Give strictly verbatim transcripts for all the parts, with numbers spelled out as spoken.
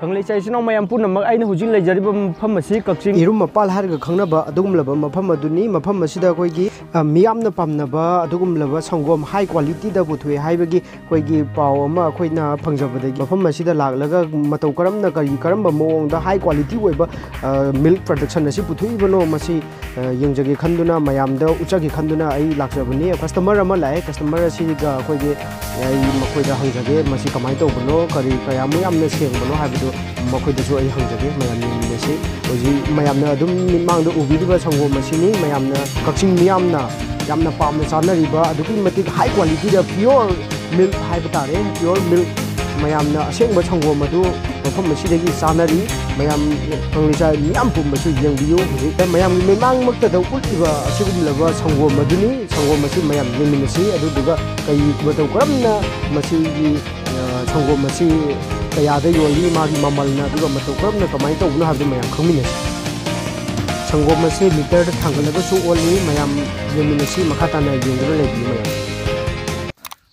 ꯀꯪꯂꯩ ꯏꯆꯥ ꯏꯆꯤꯟ ꯏꯅꯥꯎ ꯃꯌꯥꯝ ꯄꯨꯝꯅꯃꯛ, ꯑꯩꯅ ꯍꯧꯖꯤꯛ ꯂꯩꯖꯔꯤꯕ ꯃꯐꯝ ꯑꯁꯤ ꯀꯛꯆꯤꯡ ꯏꯔꯨꯝ ꯃꯄꯥꯜ ꯍꯥꯏꯔꯒ ꯈꯪꯅꯕ ꯑꯗꯨꯒꯨꯝꯂꯕ ꯃꯐꯝ ꯑꯗꯨꯅꯤ꯫ ꯃꯐꯝ ꯑꯁꯤꯗ ꯑꯩꯈꯣꯏꯒꯤ, ꯑ, ꯃꯤꯌꯥꯝꯅ ꯄꯥꯝꯅꯕ ꯑꯗꯨꯒꯨꯝꯂꯕ ꯁꯪꯒꯣꯝ high qualityꯗ ꯄꯨꯊꯣꯛꯏ ꯍꯥꯏꯕꯒꯤ ꯑꯩꯈꯣꯏꯒꯤ ꯄꯥꯎ ꯑꯃ ꯑꯩꯈꯣꯏꯅ ꯐꯪꯖꯕꯗꯒꯤ ꯃꯐꯝ ꯑꯁꯤꯗ ꯂꯥꯛꯂꯒ ꯃꯇꯧ ꯀꯔꯝꯅ, ꯀꯔꯤ ꯀꯔꯝꯕ ꯃꯑꯣꯡꯗ high quality ꯑꯣꯏꯕ, ꯑ, milk production ꯑꯁꯤ ꯄꯨꯊꯣꯛꯏꯕꯅꯣ, ꯃꯁꯤ ꯑ, ꯌꯦꯡꯖꯒꯦ ꯈꯟꯗꯨꯅ, ꯃꯌꯥꯝꯗ ꯎꯠꯆꯒꯦ ꯈꯟꯗꯨꯅ ꯑꯩ ꯂꯥꯛꯆꯕꯅꯤ꯫ Customer ꯑꯃ ꯂꯥꯛꯑꯦ꯫ Customer ꯑꯁꯤꯒ ꯑꯩꯈꯣꯏꯒꯤ, ꯑꯩ ꯃꯈꯣꯏꯗ ꯍꯪꯖꯒꯦ, ꯃꯁꯤ ꯀꯃꯥꯏꯅ ꯇꯧꯕꯅꯣ, ꯀꯔꯤ, ꯀꯌꯥꯃꯨꯛ ꯌꯥꯝꯅ ꯁꯦꯡꯕꯅꯣ ꯍꯥꯏꯕꯗꯨ ꯃꯈꯣꯏꯗꯁꯨ ꯑꯩ ꯍꯪꯖꯒꯦ꯫ ꯃꯌꯥꯝ ꯌꯦꯡꯃꯤꯟꯅꯁꯤ꯫ ꯍꯧꯖꯤꯛ ꯃꯌꯥꯝꯅ ꯑꯗꯨꯝ ꯃꯤꯠꯃꯥꯡꯗ ꯎꯕꯤꯔꯤꯕ ꯁꯪꯒꯣꯝ ꯑꯁꯤꯅꯤ꯫ ꯃꯌꯥꯝꯅ, ꯀꯛꯆꯤꯡ ꯃꯤꯌꯥꯝꯅ ꯌꯥꯝꯅ ꯄꯥꯝꯅ ꯆꯥꯅꯔꯤꯕ, ꯑꯗꯨꯛꯀꯤ ꯃꯇꯤꯛ high qualityꯗ pure milk ꯍꯥꯏꯕ ꯇꯥꯔꯦ, pure milk꯫ ꯃꯌꯥꯝꯅ ꯑꯁꯦꯡꯕ ꯁꯪꯒꯣꯝ ꯑꯗꯨ ꯃꯐꯝ ꯑꯁꯤꯗꯒꯤ ꯆꯥꯅꯔꯤ꯫ ꯃꯌꯥꯝ, ꯀꯪꯂꯩꯆꯥ ꯃꯤꯌꯥꯝ ꯄꯨꯝꯕꯁꯨ ꯌꯦꯡꯕꯤꯌꯨ꯫ ꯍꯧꯖꯤꯛꯇ ꯃꯌꯥꯝꯒꯤ ꯃꯤꯠꯃꯥꯡꯃꯛꯇꯗ ꯎꯠꯂꯤꯕ ꯑꯁꯤꯒꯨꯝꯂꯕ ꯁꯪꯒꯣꯝ ꯑꯗꯨꯅꯤ꯫ ꯁꯪꯒꯣꯝ ꯑꯁꯤ ꯃꯌꯥꯝ ꯌꯦꯡꯃꯤꯟꯅꯁꯤ, ꯑꯗꯨꯗꯨꯒ ꯀꯩ ꯃꯇꯧ ꯀꯔꯝꯅ ꯃꯁꯤꯒꯤ, ꯑ, ꯁꯪꯒꯣꯝ ꯑꯁꯤ ꯀꯌꯥꯗ ꯌꯣꯜꯂꯤ, ꯃꯥꯒꯤ ꯃꯃꯜꯅ, ꯑꯗꯨꯒ ꯃꯇꯧ ꯀꯔꯝꯅ ꯀꯃꯥꯏꯅ ꯇꯧꯕꯅꯣ ꯍꯥꯏꯕꯗꯨ ꯃꯌꯥꯝ ꯈꯪꯃꯤꯟꯅꯁꯤ꯫ ꯁꯪꯒꯣꯝ ꯑꯁꯤ litre ꯊꯥꯡꯒꯠꯂꯒꯁꯨ ꯑꯣꯜꯂꯤ꯫ ꯃꯌꯥꯝ ꯌꯦꯡꯃꯤꯟꯅꯁꯤ, ꯃꯈꯥ ꯇꯥꯅ ꯌꯦꯡꯗꯨꯅ ꯂꯩꯕꯤꯌꯨ ꯃꯌꯥꯝ꯫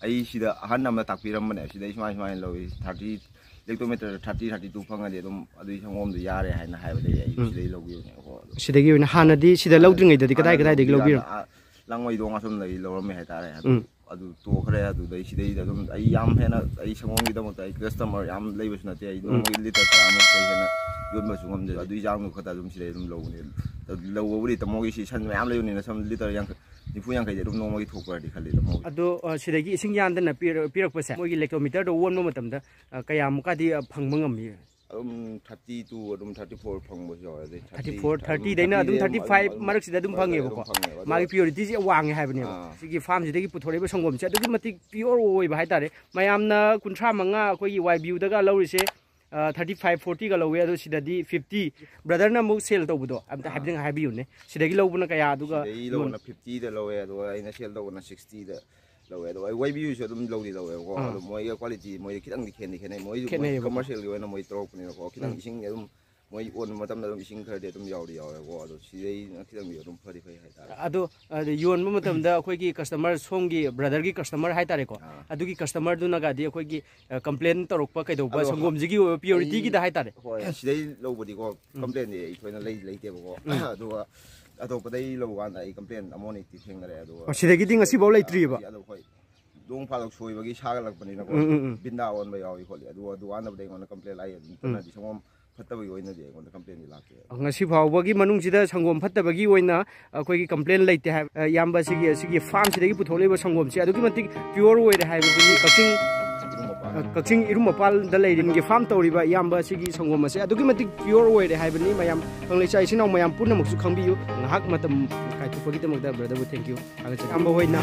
ꯑꯩ ꯁꯤꯗ ꯑꯍꯟ ꯑꯃꯅ ꯇꯥꯛꯄꯤꯔꯝꯕꯅꯦ, ꯁꯤꯗ ꯑꯩ ꯁꯨꯃꯥꯏ ꯁꯨꯃꯥꯏꯅ ꯂꯧꯏ, thirty, lactometer thirty, thirty two ꯐꯪꯉꯗꯤ ꯑꯗꯨꯝ ꯑꯗꯨꯒꯤ ꯁꯪꯒꯣꯝꯗꯣ ꯌꯥꯔꯦ ꯍꯥꯏꯅ ꯍꯥꯏꯕꯗꯒꯤ ꯑꯩ ꯎꯝ꯫ ꯁꯤꯗꯩ ꯂꯧꯈꯤꯕꯅꯦꯕꯀꯣ꯫ ꯑꯗꯣ ꯁꯤꯗꯒꯤ ꯑꯣꯏꯅ, ꯍꯥꯟꯅꯗꯤ ꯁꯤꯗ ꯍꯥꯟꯅ ꯂꯧꯗ꯭ꯔꯤꯉꯩꯗꯗꯤ ꯀꯗꯥꯏ ꯍꯥꯟꯅ ꯀꯗꯥꯏꯗꯒꯤ ꯂꯧꯕꯤꯔꯝꯃꯤ? ꯂꯧꯕꯤꯔꯝꯃꯤ? ꯑꯥ, ꯂꯥꯡꯃꯩꯗꯣꯡ ꯑꯁꯣꯝꯗꯒꯤ ꯂꯧꯔꯝꯃꯦ ꯍꯥꯏꯇꯥꯔꯦ꯫ ꯑꯗꯨ, ꯎꯝ꯫ ꯑꯗꯨ ꯇꯣꯛꯈ꯭ꯔꯦ꯫ ꯑꯗꯨꯗꯩ ꯁꯤꯗꯩꯗ ꯑꯗꯨꯝ ꯑꯩ ꯌꯥꯝ ꯍꯦꯟꯅ, ꯑꯩ ꯁꯪꯒꯣꯝꯒꯤꯗꯃꯛꯇ ꯑꯩ customer ꯌꯥꯝ ꯂꯩꯕꯁꯨ ꯅꯠꯇꯦ꯫ ꯑꯩ ꯎꯝ꯫ ꯅꯣꯡꯃꯒꯤ litre ꯇꯔꯥꯃꯨꯛꯇꯩ ꯍꯦꯟꯅ ꯌꯣꯟꯕꯁꯨ ꯉꯝꯗꯦ꯫ ꯑꯗꯨꯒꯤ ꯆꯥꯡꯗꯨ ꯈꯛꯇ ꯑꯗꯨꯝ ꯁꯤꯗꯩ ꯑꯗꯨꯝ ꯂꯧꯕꯅꯦ꯫ ꯂꯧꯕꯕꯨꯗꯤ ꯇꯥꯃꯣꯒꯤ ꯁꯤ ꯁꯟ ꯃꯌꯥꯝ ꯂꯩꯕꯅꯤꯅ ꯁꯨꯝ litre ꯌꯥꯡꯈꯩ, ꯅꯤꯐꯨ ꯌꯥꯡꯈꯩꯗꯤ ꯑꯗꯨꯝ ꯅꯣꯡꯃꯒꯤ ꯊꯣꯛꯄ꯭ꯔꯗꯤ ꯈꯜꯂꯤ ꯇꯥꯃꯣꯒꯤ꯫ ꯑꯗꯣ, ꯑ, ꯁꯤꯗꯒꯤ ꯏꯁꯤꯡ ꯌꯥꯟꯗꯅ ꯄꯤꯔ-, ꯄꯤꯔꯛꯄꯁꯦ, ꯃꯣꯏꯒꯤ lactometerꯗ ꯑꯣꯟꯕ ꯃꯇꯝꯗ, ꯑ, ꯀꯌꯥꯃꯨꯛꯀꯗꯤ, ꯑ, ꯐꯪꯕ ꯉꯝꯃꯤ? ꯑꯗꯨꯝ thirty two, ꯑꯗꯨꯝ thirty four ꯐꯪꯕꯁꯨ ꯌꯥꯎꯋꯦ꯫ ꯑꯗꯩ thirty, thirty four, thirty ꯗꯩꯅ ꯑꯗꯨꯝ thirty ꯗꯩ thirty five ꯑꯗꯨꯝ ꯃꯔꯛꯁꯤꯗ ꯑꯗꯨꯝ ꯃꯔꯛꯇ ꯑꯗꯨꯝ ꯐꯪꯉꯦꯕꯀꯣ꯫ ꯐꯪꯉꯦꯕ꯫ ꯑꯗꯣ ꯃꯥꯒꯤ purityꯁꯦ ꯌꯥꯝ ꯋꯥꯡꯉꯦ ꯍꯥꯏꯕꯅꯦꯕ꯫ ꯑꯥ꯫ ꯁꯤꯒꯤ farmꯁꯤꯗꯒꯤ ꯄꯨꯊꯣꯔꯛꯏꯕ ꯁꯪꯒꯣꯝꯁꯦ ꯑꯗꯨꯛꯀꯤ ꯃꯇꯤꯛ pure ꯑꯣꯏꯕ ꯍꯥꯏꯇꯥꯔꯦ꯫ ꯃꯌꯥꯝꯅ ꯀꯨꯟꯊ꯭ꯔꯥ ꯃꯉꯥ ꯑꯩꯈꯣꯏꯒꯤ ꯋꯥꯏ ꯕꯤ ꯌꯨꯗꯒ ꯂꯧꯔꯤꯁꯦ, ꯑ, thirty five, fortyꯒ ꯂꯧꯋꯦ, ꯑꯗꯣ ꯁꯤꯗꯗꯤ fifty꯫ Brotherꯅ ꯑꯃꯨꯛ sale ꯇꯧꯕꯗꯣ ꯑꯝꯇ ꯑꯥ꯫ ꯍꯥꯏꯐꯦꯠ ꯍꯥꯏꯕꯤꯌꯨꯅꯦ꯫ ꯁꯤꯗꯒꯤ ꯂꯧꯕꯅ ꯀꯌꯥ, ꯑꯗꯨꯒ ꯁꯤꯗꯩ ꯌꯣꯟ- ꯂꯧꯕꯅ fiftyꯗ ꯂꯧꯋꯦ, ꯑꯗꯨꯒ ꯑꯩꯅ sale ꯇꯧꯕꯅ sixtyꯗ ꯂꯧꯋꯦ꯫ ꯑꯗꯣ ꯑꯩ ꯋꯥꯏ ꯕꯤ ꯌꯨꯁꯨ ꯑꯗꯨꯝ ꯂꯧꯗꯤ ꯂꯧꯋꯦꯕꯀꯣ꯫ ꯑꯥ꯫ ꯑꯗꯣ ꯃꯣꯏꯒ quality ꯃꯣꯏꯗꯤ ꯈꯤꯇꯪꯗꯤ ꯈꯦꯠꯗꯤ ꯈꯦꯠꯅꯩ꯫ ꯃꯣꯏꯁꯨ ꯃꯣꯏ ꯈꯦꯠꯅꯩꯌꯦꯕꯀꯣ꯫ Commercialꯒꯤ ꯑꯣꯏꯅ ꯃꯣꯏ ꯇꯧꯔꯛꯄꯅꯤꯅꯀꯣ꯫ ꯈꯤꯇꯪ ꯎꯝ꯫ ꯏꯁꯤꯡ ꯑꯗꯨꯝ ꯃꯣꯏ ꯑꯣꯟꯕ ꯃꯇꯝꯗ ꯑꯗꯨꯝ ꯏꯁꯤꯡ ꯈꯔꯗꯤ ꯑꯗꯨꯝ ꯌꯥꯎꯗꯤ ꯌꯥꯎꯋꯦꯕꯀꯣ, ꯑꯗꯣ ꯁꯤꯗꯩꯅ ꯈꯤꯇꯪꯗꯤ ꯑꯗꯨꯝ ꯐꯗꯤ ꯐꯩ ꯍꯥꯏꯇꯥꯔꯦ꯫ ꯑꯗꯣ ꯑꯗ ꯌꯣꯟꯕ ꯃꯇꯝꯗ ꯑꯩꯈꯣꯏꯒꯤ ꯀꯁꯇꯃꯔ, ꯁꯣꯝꯒꯤ ꯕ꯭ꯔꯗꯔꯒꯤ ꯀꯁꯇꯃꯔ ꯍꯥꯏꯇꯥꯔꯦꯀꯣ, ꯑꯥ꯫ ꯑꯗꯨꯒꯤ ꯀꯁꯇꯃꯔꯗꯨꯅꯒꯗꯤ ꯑꯩꯈꯣꯏꯒꯤ ꯀꯝꯄ꯭ꯂꯦꯟ ꯇꯧꯔꯛꯄ ꯀꯩꯗꯧꯕ, ꯑꯗꯣ ꯁꯪꯒꯣꯝꯁꯤꯒꯤ ꯑꯣꯏꯕ ꯄ꯭ꯌꯨꯔꯤꯇꯤꯒꯤꯗ ꯍꯥꯏꯇꯥꯔꯦ? ꯍꯣꯏ, ꯁꯤꯗꯩ ꯂꯧꯕꯗꯤꯀꯣ ꯀꯝꯄ꯭ꯂꯦꯟꯗꯤ ꯑꯩ ꯊꯣꯏꯅ ꯂꯩ ꯂꯩꯇꯦꯕꯀꯣ꯫ ꯑꯗꯨꯒ ꯑꯇꯣꯞꯄꯗꯩ ꯂꯧꯕ ꯀꯥꯟꯗ ꯑꯩ ꯀꯝꯄ꯭ꯂꯦꯟ ꯑꯃꯣꯅꯤꯛꯇꯤ ꯊꯦꯡꯅꯔꯦ꯫ ꯑꯗꯨꯒ ꯑꯣ, ꯁꯤꯗꯒꯤꯗꯤ ꯉꯁꯤꯐꯥꯎ ꯂꯩꯇ꯭ꯔꯤꯕ? ꯑꯗꯨ ꯍꯣꯏ, ꯅꯣꯡ ꯐꯥꯗꯣꯛ ꯁꯣꯏꯕꯒꯤ ꯁꯥꯒꯠꯂꯛꯄꯅꯤꯅꯀꯣ, ꯎꯝ, ꯎꯝ, ꯎꯝ꯫ ꯕꯤꯟꯗꯥ ꯑꯣꯟꯕ ꯌꯥꯎꯏ ꯈꯣꯠꯂꯤ, ꯑꯗꯨ ꯑꯗꯨꯀꯥꯟꯗꯕꯨꯗꯤ ꯑꯩꯉꯣꯟꯗ ꯀꯝꯄ꯭ꯂꯦꯟ ꯂꯥꯛꯏ꯫ ꯑꯗꯨ ꯅꯠꯇ꯭ꯔꯗꯤ ꯁꯪꯒꯣꯝ ꯐꯠꯇꯕꯒꯤ ꯑꯣꯏꯅꯗꯤ ꯑꯩꯉꯣꯟꯗ ꯀꯝꯄ꯭ꯂꯦꯟꯗꯤ ꯂꯥꯛꯇꯦ꯫ ꯉꯁꯤ ꯐꯥꯎꯕꯒꯤ ꯃꯅꯨꯡꯁꯤꯗ ꯁꯪꯒꯣꯝ ꯐꯠꯇꯕꯒꯤ ꯑꯣꯏꯅ ꯑꯩꯈꯣꯏꯒꯤ ꯀꯝꯄ꯭ꯂꯦꯟ ꯂꯩꯇꯦ ꯍꯥꯏꯕ꯫ ꯑ, ꯏꯌꯥꯝꯕ ꯑꯁꯤꯒꯤ, ꯑꯁꯤꯒꯤ ꯐꯥꯔꯝꯁꯤꯗꯒꯤ ꯄꯨꯊꯣꯛꯂꯤꯕ ꯁꯪꯒꯣꯝꯁꯦ ꯑꯗꯨꯛꯀꯤ ꯃꯇꯤꯛ ꯄ꯭ꯌꯨꯔ ꯑꯣꯏꯔꯦ ꯍꯥꯏꯕꯗꯨꯒꯤ ꯀꯛꯆꯤꯡ, ꯏꯔꯨꯝ ꯃꯄꯥꯟ꯫ ꯑ, ꯀꯛꯆꯤꯡ ꯏꯔꯨꯝ ꯃꯄꯥꯜꯗ ꯂꯩꯔꯤꯕꯒꯤ ꯐꯥꯔꯝ ꯇꯧꯔꯤꯕ ꯏꯌꯥꯝꯕ ꯑꯁꯤꯒꯤ ꯁꯪꯒꯣꯝ ꯑꯁꯦ ꯑꯗꯨꯛꯀꯤ ꯃꯇꯤꯛ ꯄ꯭ꯌꯨꯔ ꯑꯣꯏꯔꯦ ꯍꯥꯏꯕꯅꯤ꯫ ꯃꯌꯥꯝ ꯀꯪꯂꯩꯆꯥ ꯏꯆꯤꯟ ꯏꯅꯥꯎ ꯃꯌꯥꯝ ꯄꯨꯝꯅꯃꯛꯁꯨ ꯈꯪꯕꯤꯌꯨ꯫ ꯉꯥꯏꯍꯥꯛ ꯃꯇꯝ ꯀꯥꯏꯊꯣꯛꯄꯒꯤꯗꯃꯛꯇ ꯕ꯭ꯔꯗꯔꯕꯨ ꯊꯦꯡꯀ꯭ꯌꯨ ꯊꯥꯒꯠꯆꯔꯤ꯫ ꯏꯌꯥꯝꯕ ꯍꯣꯏꯅ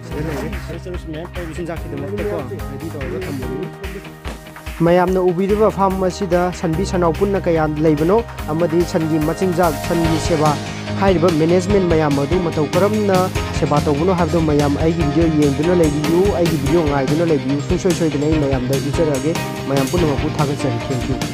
ꯁꯤꯗ ꯂꯩꯔꯦ꯫ ꯃꯆꯤꯟꯖꯥꯛꯀꯤꯗꯃꯛꯇꯀꯣ ꯔꯦꯗꯤ ꯇꯧꯔꯒ ꯊꯝꯕꯅꯤ꯫ ꯃꯌꯥꯝꯅ ꯎꯕꯤꯔꯤꯕ ꯐꯥꯔꯝ ꯑꯁꯤꯗ ꯁꯟꯕꯤ ꯁꯟꯅꯥꯎ ꯄꯨꯟꯅ ꯀꯌꯥ ꯂꯩꯕꯅꯣ ꯑꯃꯗꯤ ꯁꯟꯒꯤ ꯃꯆꯤꯟꯖꯥꯛ, ꯁꯟꯒꯤ ꯁꯦꯕꯥ ꯍꯥꯏꯔꯤꯕ ꯃꯦꯅꯦꯖꯃꯦꯟ ꯃꯌꯥꯝ ꯑꯗꯨ ꯃꯇꯧ ꯀꯔꯝꯅ ꯁꯦꯕꯥ ꯇꯧꯕꯅꯣ ꯍꯥꯏꯕꯗꯨ ꯃꯌꯥꯝ ꯑꯩꯒꯤ ꯚꯤꯗꯤꯑꯣ ꯌꯦꯡꯗꯨꯅ ꯂꯩꯕꯤꯌꯨ, ꯑꯩꯒꯤ ꯚꯤꯗꯤꯑꯣ ꯉꯥꯏꯗꯨꯅ ꯂꯩꯕꯤꯌꯨ꯫ ꯁꯨꯡꯁꯣꯏ ꯁꯣꯏꯗꯅ ꯑꯩ ꯃꯌꯥꯝꯗ ꯎꯠꯆꯔꯛꯑꯒꯦ꯫ ꯃꯌꯥꯝ ꯄꯨꯝꯅꯃꯛꯄꯨ ꯊꯥꯒꯠꯆꯔꯤ꯫ Thank you꯫